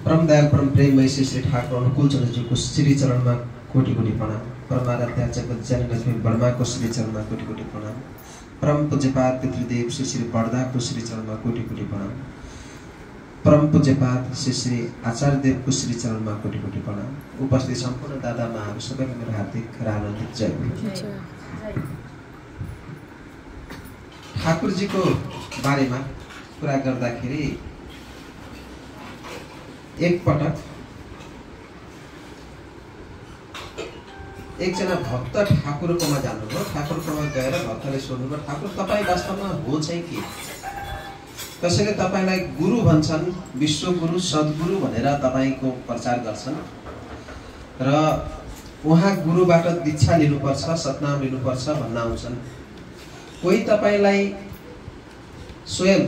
परम दयाल परम प्रेममय श्री ठाकुर अनुकूल चन्द्रज्यूको श्री चरणमा कोटि कोटि प्रणाम। परमाराध्य जगत जननी लक्ष्मी बर्माको श्री चरणमा कोटि कोटि प्रणाम। परम पूज्यपाद पितृदेव श्री श्री बर्दाको श्री चरणमा कोटि कोटि प्रणाम। परम पूज्यपाद श्री श्री आचार्य देवको श्री चरणमा कोटि कोटि प्रणाम। उपस्थित सम्पूर्ण दादा माहरू सबैको मेरो हार्दिक र आनन्दित जय। ठाकुरजीको बारेमा कुरा गर्दाखेरि एकपटक एकजना भक्त ठाकुरकोमा जानुभयो। ठाकुरकोमा गएर भक्तले सोध्नुभयो, ठाकुर तपाईँ वास्तवमा हो चाहिँ के? कसैले तपाईलाई गुरु भन्छन्, विश्वगुरु सद्गुरु भनेर तपाईको प्रचार गर्छन् र उहाँ गुरुबाट दीक्षा लिनुपर्छ, सतनाम लिनुपर्छ भन्न आउँछन्। कोही तपाईलाई स्वयं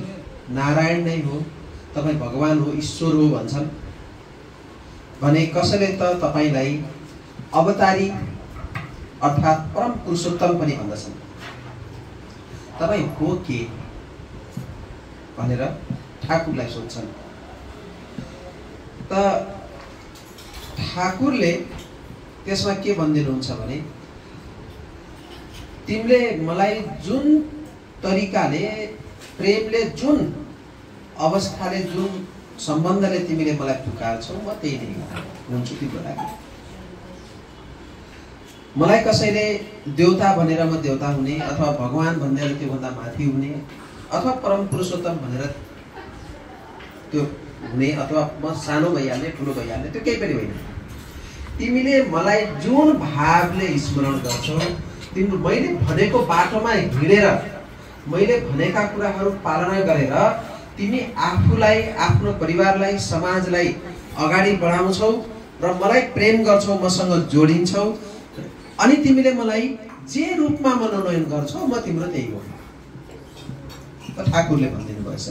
नारायण नै हो, तपाईँ भगवान हो, ईश्वर हो भन्छन् भने कसैले त तपाईलाई अवतारी अर्थात् परम पुरुषोत्तम पनि भन्दछन्। तपाईँ हो के भनेर ठाकुरलाई सोध्छन्। त ठाकुरले त्यसमा के भनिदिनुहुन्छ भने तिमीले मलाई जुन तरिकाले प्रेमले जुन अवस्थाले जुन सम्बन्धले तिमीले मलाई पुकार्छौ म त्यही नै हुन्छु तिम्रो लागि। मलाई कसैले देवता भनेर म देवता हुने अथवा भगवान भनेर त्योभन्दा माथि हुने अथवा परम पुरुषोत्तम भनेर त्यो हुने अथवा म सानो भइहाल्ने ठुलो भइहाल्ने त्यो केही पनि होइन। तिमीले मलाई जुन भावले स्मरण गर्छौ, तिम्रो मैले भनेको बाटोमा हिँडेर मैले भनेका कुराहरू पालना गरेर तिमी आफूलाई, आफ्नो परिवारलाई, समाजलाई अगाडि बढाउँछौ र मलाई प्रेम गर्छौ, मसँग जोडिन्छौ अनि तिमीले मलाई जे रूपमा मनोनयन गर्छौ म तिम्रो त्यही हो। त ठाकुरले भनिदिनु भएछ।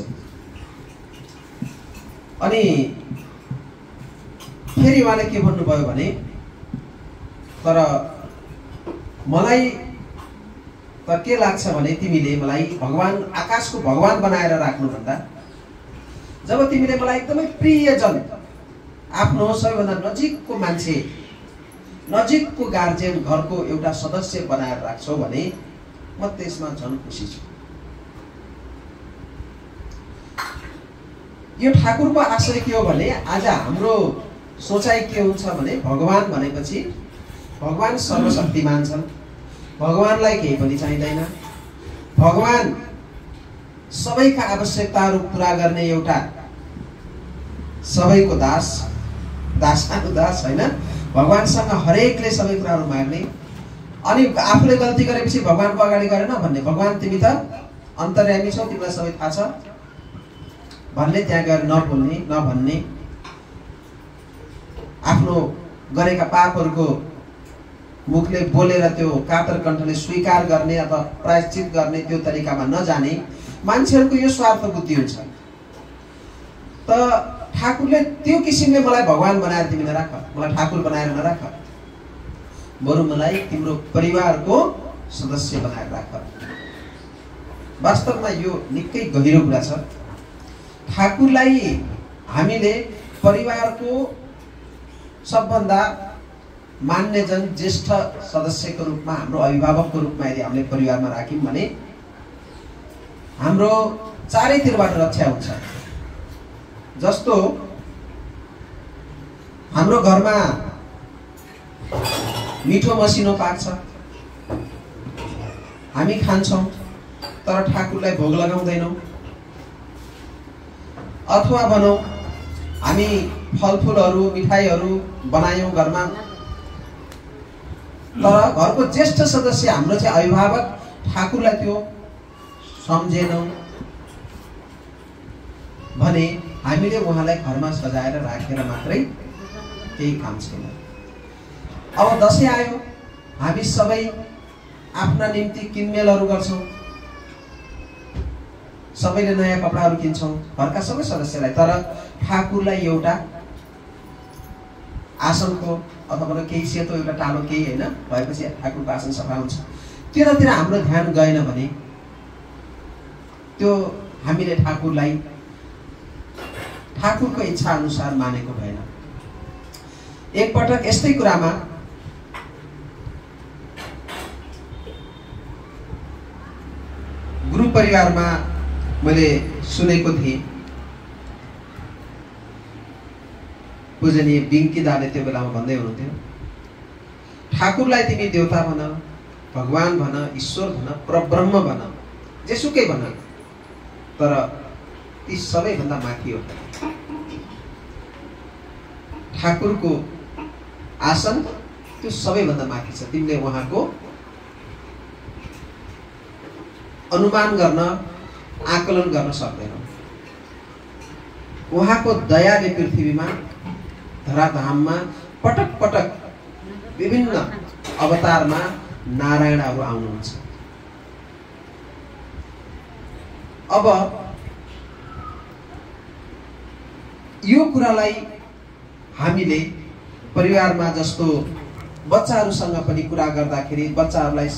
अनि फेरि उहाँले के भन्नुभयो भने तर मलाई त के लाग्छ भने तिमीले मलाई भगवान, आकाशको भगवान बनाएर राख्नुभन्दा जब तिमीले मलाई एकदमै प्रियजन, आफ्नो सबैभन्दा नजिकको मान्छे, नजिकको गार्जियन, घरको एउटा सदस्य बनाएर राख्छौ भने म त्यसमा झन् खुसी छु। यो ठाकुरको आशय के हो भने आज हाम्रो सोचाइ के हुन्छ भने भगवान भनेपछि भगवान सर्वशक्तिमान छन्, भगवानलाई केही पनि चाहिँदैन, भगवान सबैका आवश्यकताहरू पुरा गर्ने एउटा सबैको दास, दासानुदास होइन, भगवानसँग हरेकले सबै कुराहरू माग्ने अनि आफूले गल्ती गरेपछि भगवानको अगाडि गरेन भन्ने, भगवान तिमी त अन्तर्यामी छौ, तिमीलाई सबै थाहा छ भन्ने, त्यहाँ गएर नबोल्ने, नभन्ने, आफ्नो गरेका पापहरूको मुखले बोलेर त्यो कातर कण्ठले स्वीकार गर्ने अथवा प्रायश्चित गर्ने त्यो तरिकामा नजाने मान्छेहरूको यो स्वार्थ बुद्धि हुन्छ। त ठाकुरले त्यो किसिमले मलाई भगवान बनाएर तिमी नराख, मलाई ठाकुर बनाएर नराख, बरु मलाई तिम्रो परिवारको सदस्य बनाएर राख। वास्तवमा यो निकै गहिरो कुरा छ। ठाकुरलाई हामीले परिवारको सबभन्दा मान्यजन, ज्येष्ठ सदस्यको रूपमा, हाम्रो अभिभावकको रूपमा यदि हामीले परिवारमा राख्यौँ भने हाम्रो चारैतिरबाट रक्षा हुन्छ। जस्तो हाम्रो घरमा मिठो मसिनो पाक्छ, हामी खान्छौँ तर ठाकुरलाई भोग लगाउँदैनौँ, अथवा भनौँ हामी फलफुलहरू, मिठाईहरू बनायौँ घरमा तर घरको ज्येष्ठ सदस्य हाम्रो चाहिँ अभिभावक ठाकुरलाई त्यो सम्झेनौँ भने हामीले उहाँलाई घरमा सजाएर राखेर मात्रै केही काम छैन। अब दसैँ आयो, हामी सबै आफ्ना निम्ति किनमेलहरू गर्छौँ, सबैले नयाँ कपडाहरू किन्छौँ घरका सबै सदस्यलाई, तर ठाकुरलाई एउटा आसनको अथवा केही सेतो एउटा टालो केही होइन भएपछि ठाकुरको आसन सफा हुन्छ। त्यतातिर हाम्रो ध्यान गएन भने त्यो हामीले ठाकुरलाई ठाकुरको इच्छा अनुसार मानेको भएन। एकपटक यस्तै कुरामा गुरु परिवारमा मैले सुनेको थिएँ। पूजनीय बिङ्की दाले त्यो बेलामा भन्दै हुनुहुन्थ्यो, ठाकुरलाई तिमी देवता भन, भगवान भन, ईश्वर भन, परब्रह्म भन, जेसुकै भन, तर ती सबैभन्दा माथि हो। ठाकुरको आसन त्यो सबैभन्दा माथि छ। तिमीले उहाँको अनुमान गर्न, आकलन गर्न सक्दैनौ। उहाँको दयाले पृथ्वीमा, धराधाममा पटक पटक विभिन्न अवतारमा नारायणहरू आउनुहुन्छ। अब यो कुरालाई हामीले परिवारमा जस्तो बच्चाहरूसँग पनि कुरा गर्दाखेरि बच्चाहरूलाई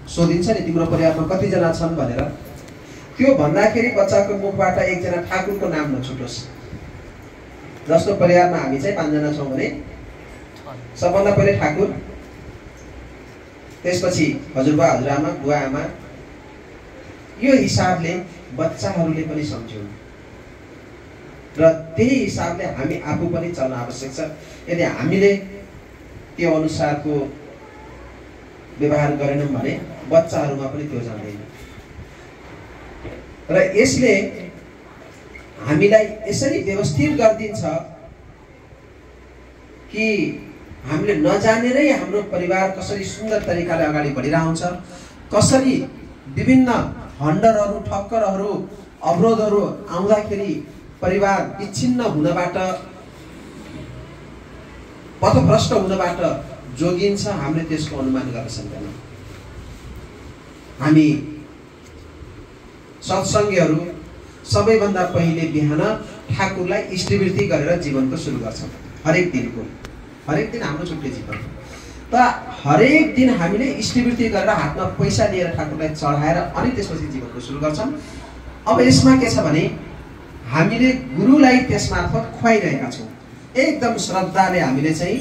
सोधिन्छ नि, तिम्रो परिवारमा कतिजना छन् भनेर। त्यो भन्दाखेरि बच्चाको मुखबाट एकजना ठाकुरको नाम नछुटोस्। जस्तो परिवारमा हामी चाहिँ 5 जना छौँ भने सबभन्दा पहिले ठाकुर, त्यसपछि हजुरबा, हजुरआमा, बुवा आमा। यो हिसाबले बच्चाहरूले पनि सम्झ्यौँ र त्यही हिसाबले हामी आफू पनि चल्न आवश्यक छ। यदि हामीले त्यो अनुसारको व्यवहार गरेनौँ भने बच्चाहरूमा पनि त्यो जाँदैन। र यसले हामीलाई यसरी व्यवस्थित गरिदिन्छ कि हामीले नजानेरै हाम्रो परिवार कसरी सुन्दर तरिकाले अगाडि बढिरहन्छ, कसरी विभिन्न हन्डरहरू, ठक्करहरू, अवरोधहरू आउँदाखेरि परिवार विच्छिन्न हुनबाट, पथभ्रष्ट हुनबाट जोगिन्छ, हामीले त्यसको अनुमान गर्न सक्दैनौँ। हामी सत्सङ्गीहरू सबैभन्दा पहिले बिहान ठाकुरलाई इष्टवृत्ति गरेर जीवनको सुरु गर्छौँ। हरेक दिन हाम्रो छुट्टै जीवन, तर हरेक दिन हामीले इष्टवृत्ति गरेर हातमा पैसा लिएर ठाकुरलाई चढाएर अनि त्यसपछि जीवनको सुरु गर्छौँ। अब यसमा के छ भने हामीले गुरुलाई त्यसमार्फत खुवाइरहेका छौँ। एकदम श्रद्धाले हामीले चाहिँ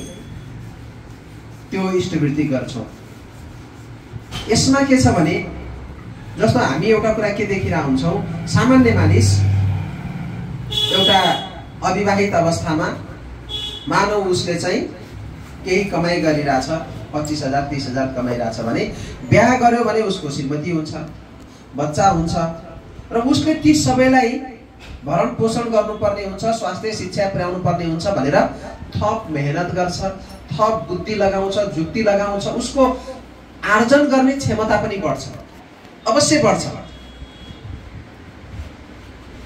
त्यो इष्टवृत्ति गर्छौँ। यसमा के छ भने जस्तो हामी एउटा कुरा के देखिरहेका हुन्छौँ, सामान्य मानिस एउटा अविवाहित अवस्थामा मानव उसले चाहिँ केही कमाइ गरिरहेछ, 25,000 30,000 कमाइरहेछ भने बिहा गर्यो भने उसको श्रीमती हुन्छ, बच्चा हुन्छ र उसले ती सबैलाई भरण पोषण गर्नुपर्ने हुन्छ, स्वास्थ्य शिक्षा पुर्याउनु पर्ने हुन्छ भनेर थप मेहनत गर्छ, थप बुद्धि लगाउँछ, जुक्ति लगाउँछ। उसको आर्जन गर्ने क्षमता पनि बढ्छ, अवश्य बढ्छ।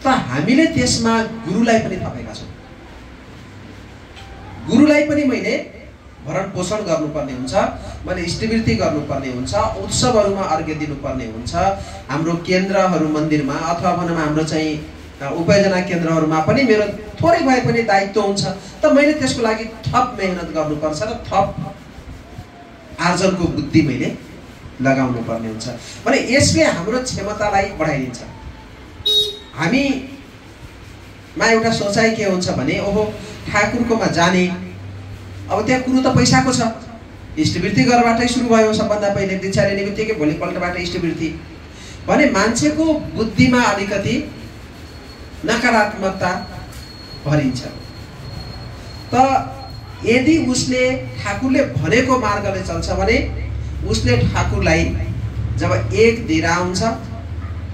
त हामीले त्यसमा गुरुलाई पनि थपेका छौँ। गुरुलाई पनि मैले भरण पोषण गर्नुपर्ने हुन्छ, मैले इष्टवृत्ति गर्नुपर्ने हुन्छ, उत्सवहरूमा अर्घ्य दिनुपर्ने हुन्छ, हाम्रो केन्द्रहरू मन्दिरमा अथवा भनौँ हाम्रो चाहिँ उपयोजना केन्द्रहरूमा पनि मेरो थोरै भए पनि दायित्व हुन्छ। त मैले त्यसको लागि थप मेहनत गर्नुपर्छ र थप आर्जनको बुद्धि मैले लगाउनु पर्ने हुन्छ भने यसले हाम्रो क्षमतालाई बढाइदिन्छ। हामीमा एउटा सोचाइ के हुन्छ भने ओहो ठाकुरकोमा जाने, अब त्यहाँ कुरो त पैसाको छ, इष्टवृत्ति गर्नबाटै सुरु भयो। सबभन्दा पहिले दीक्षा लिने बित्तिकै भोलिपल्टबाट इष्टवृत्ति भने मान्छेको बुद्धिमा अलिकति नकारात्मकता भरिन्छ। त यदि उसले ठाकुरले भनेको मार्गले चल्छ भने उसले ठाकुरलाई जब 1 दिएर आउँछ,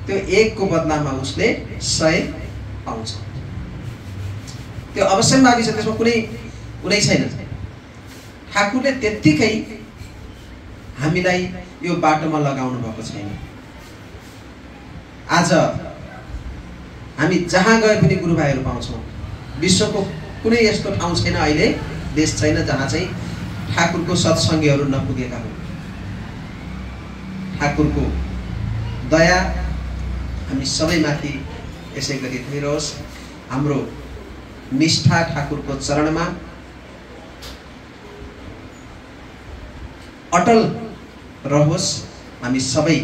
त्यो 1 को बदलामा उसले 100 पाउँछ। त्यो अवश्यम्भावी छ, त्यसमा कुनै छैन। ठाकुरले त्यत्तिकै हामीलाई यो बाटोमा लगाउनु भएको छैन। आज हामी जहाँ गए पनि गुरुभाइहरू पाउँछौँ। विश्वको कुनै यस्तो ठाउँ छैन, अहिले देश छैन जहाँ चाहिँ ठाकुरको सत्सङ्गीहरू नपुगेका हुन्। ठाकुरको दया हामी सबैमाथि यसै गरी रहिरहोस्। हाम्रो निष्ठा ठाकुरको चरणमा अटल रहोस्। हामी सबै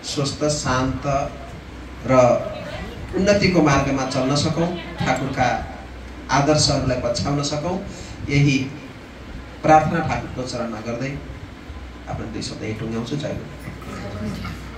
स्वस्थ, शान्त र उन्नतिको मार्गमा चल्न सकौं, ठाकुरका आदर्शहरूलाई पछ्याउन सकौं। यही प्रार्थना ठाकुरको चरणमा गर्दै आफ्नो दुई शब्द यही टुङ्ग्याउँछु। जय गुरु।